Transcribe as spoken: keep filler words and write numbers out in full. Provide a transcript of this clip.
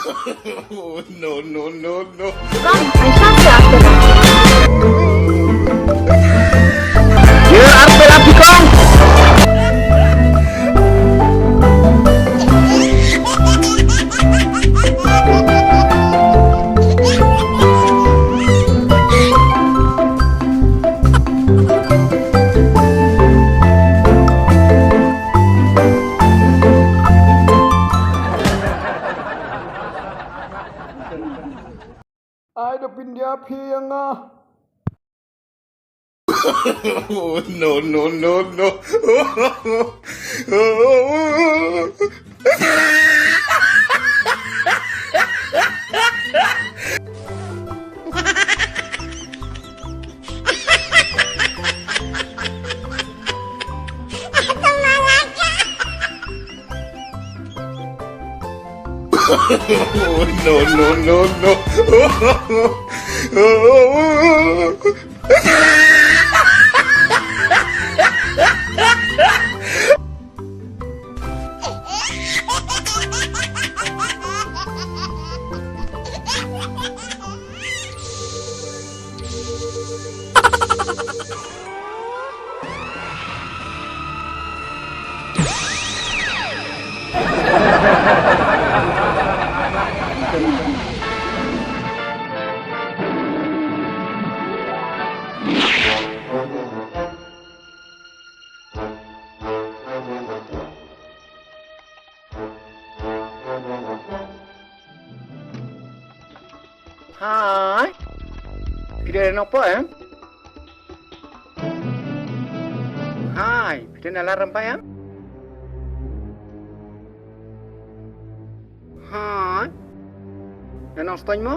Oh, no, no, no, no. Kong, ai sha sha. Ye, ar pela pi kong. Ai da pyndia phi ïa nga. Oh, no, no, no, no. Oh, no, no, no, no. Hai. Phi dei nongpoh em? Hai, phi dei na Ladrymbai em? Hai. Na Nongstoiñ mo?